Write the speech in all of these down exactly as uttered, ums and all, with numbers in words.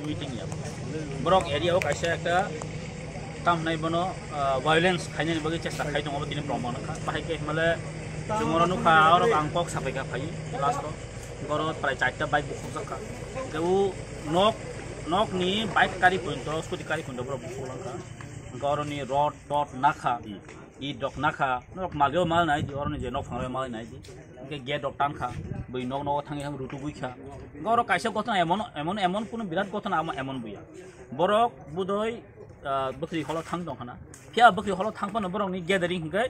Meeting ya. Borok area o kaisa ekta tamnai bono, ah, violence khainani bagwi chesta khai tongo, tini proman kha. Bahai khe himale chwng oro nukha, oro ang kok sapai kha phai last o. Borok prai charta bike bukhuk jak kha. Hwnkhe o nok, nok ni bike kari pointo, scooty kari pointo borok bukhuk lang kha. Hwnkhe oro ni rod, rod nakha. It rok nakha, norok malio mal nai di, oroni je nok phangroi mal nai di. Hwnkhe gate rok tankha, bui nok nogo thangwi thang rutugwi kha. Hwnkhe oro kaisa gotona emon, emon, emon kuno birat gotona amo emon buya. Borok budoi, ah, bwkhri holo thang tong khana. Phiya bwkhri holo thang phano borokni gathering hwnkhe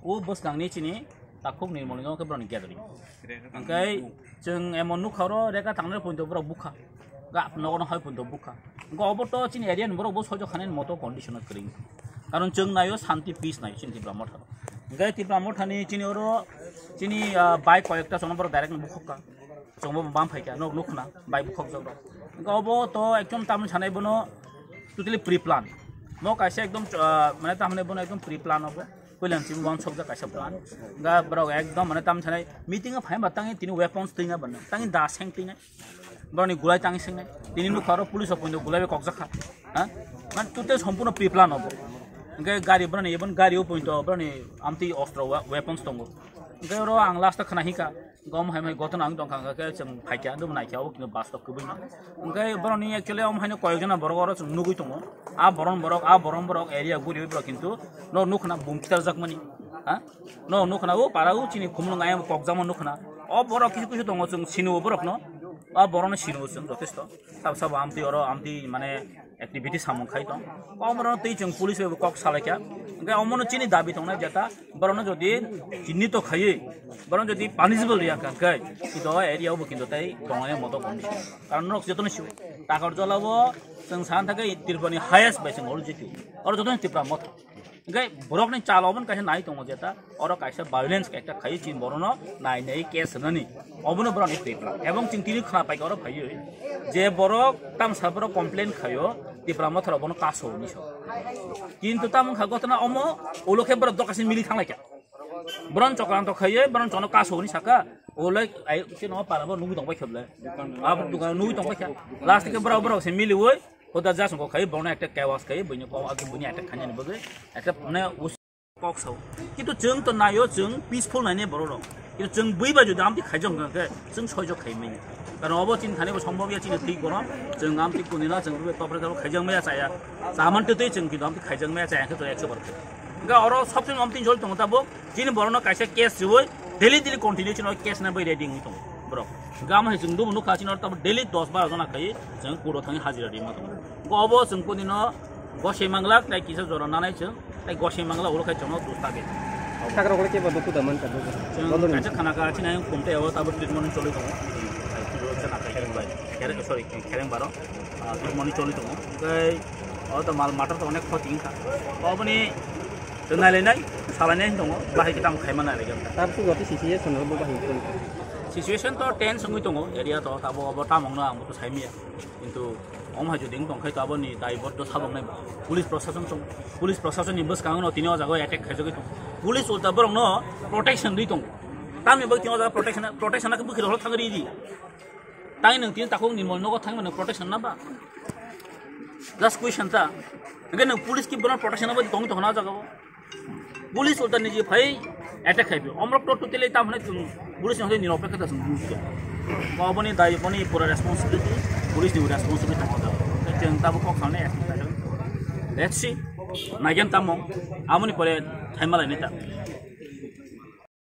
o bwskangni chini takhuk nirmolni nogo khe borokni gathering. Hwnkhe chwng emon nukha oro rega tangnai pointo borok bukha. Ga nogo no hai pointo bukha. Hwnkhe obo to chini area ni borok bo soijo khanani moto condition o kwrwi. Karon chwng naio shanti peace naio chini Tipra Motha. Hwnkhe Tipra Motha ni chini oro chini, ah, bike koi ekta chwngno borok direct no bukhok kha. Chwngbo bam phai kha, nok nukha na bike bukhok jak rok. Hwnkhe obo to ekdom tamni sanai bono totally pre plan. Mo kaisa ekdom, ah, mane tamni bono ekdom pre plan obo. Koilan chini wansok jak kaisa plan. Ga borok ekdom mane tam sanai meeting o phai ba tangi tini weapons twina bana. Tangi da seng twina. Boroni gulai tangi sengnai. Tini nukha oro police o pointo gulai bai kokjak kha. Ha? Man tute sompurno pre plan obo. Hwnkhe gari boroni ebon gari o pointo boroni amtwi ostro wa-, weapons tongo. Hwnkhe oro ang last o khna hika. Gom hai mai gotona ang tongkha hwnkhe chwng phaikha, dum naikha o kino bus to kwbwi. Hwnkhe boroni actually om haino koyok jona borok oro chwng nugwi tongo. A boron borok, a boron borok area guri borok kintu no nukna bum kitar jakmani. Ha? No nukna o para o chini khumlung ayam kokjakma nukna. O borok kisu kisu tongo chwng sini o borok no. A borok no sini o chwng jotesto. Sabo sabo amtwi oro amtwi mane activity samung khai tong. Omorok twi chwng police bai bo kok salaikha. Hwnkhe omono chini dabi tongnai jeta borokno jodi chinni to khaiwi borokno jodi punishable riya kha khe kintu o area o bo kintu tai tongnai moto condition. Karon norok jotono sio Takarjala o chwng san thangkhe Tripura ni highest bai chwng oro jiti. Oro jotono Tipra Motha. Hwnkhe borokni chal obo kaisa nai tongo jeta, oro kaisa violence ekta khai chini borokno nai nai case rwnani. Obono borokni pre plan. Ebong chwng tini khna paikha oro phaiwi je borok tamsa borok complain khaio, Tipra Motha rok bono kaso hwnwi sao. Kintu tamo wngkha gotona omo ulo khe borok dokasi mili thanglaikha. Boron chokranto khaiwi boron chono kaso hwnwi saka, ulai ai chini o para bo nugwi tong paikha bwle. Abo dukan nugwi tong paikha. Last khe borok borok se miliwi Hoda jasongo khai borokno ekta kewas khai buini kok agi buini attack khainani bagwi ekta mane us-, kok sao. Kintu chwng to naio chwng peaceful naine borok rok. Kintu chwng bui ba jodi amtwi khaijak wngkha khe chwng soijak khai manya. Karon obo chini thani bo sombhob ya chini thik bono chwng amtwi kunina chwng bui topre topre khaijak maya chaya. Chaman twi twi chwng kintu amtwi khaijak maya chaya khe to ekso bar khe. Hwnkhe oro sobse amtwi jol tongo tabuk. Chini borokno kaisa case riwi daily daily continue chini case na bai ready wngwi tongo borok. Gam hai chwng dubu nukha chini oro tabuk daily dos baro jona khai chwng court o thangwi hajira rima tongo. Go obo chwng kuni no gosai mangla tai kisa jora nanai chwng tai gosai mangla ulo khai chwngno dus ta be. Sakrok le kebo duku da man ka duku. Chwng kaisa khana ka chini ayang kumte o tabuk treatment choli tongo. Ai kuro chana kai bai. Kere, sorry, kereng baro. Ah, treatment choli tongo. Kai o to mal matter to onek khoti wngkha. Oboni Chwng nailainai, salainai tongo, bahai khe tamo khaima nailaikha. Tabuk joto situation rok bo bahai khe. Situation to tense wngwi tongo, area to tabo obo tamo wngno ang bo to saimaya. Kintu omo hai jodi wng tongkhai to aboni daibot to saboknai police prosason tong, police prosason ni bwskango no tini o jaga o attack khaijagwi tongo. Police ulta borokno protection rwi tongo. Tamni bagwi tini o jaga protection, protection na bwkhirok thangwi ridi. Tang nwng tini takhuk ni mol nogo thangwi mano protection na ba? Just question ta. Hwnkhe nwng police ki bono protection na ba tong tong na jaga o. Police ulta niji phai attack khai phi. Omrok to totally ta hwnai chwng police ni hwnai nirok pekha ta chwng buji. Bo boni dai boni pura responsibility, police ni responsibility tamo ta. Chwng tabo kok sanai action khai. Let's see. Naigen tamo. Amoni pore thaima lai nita.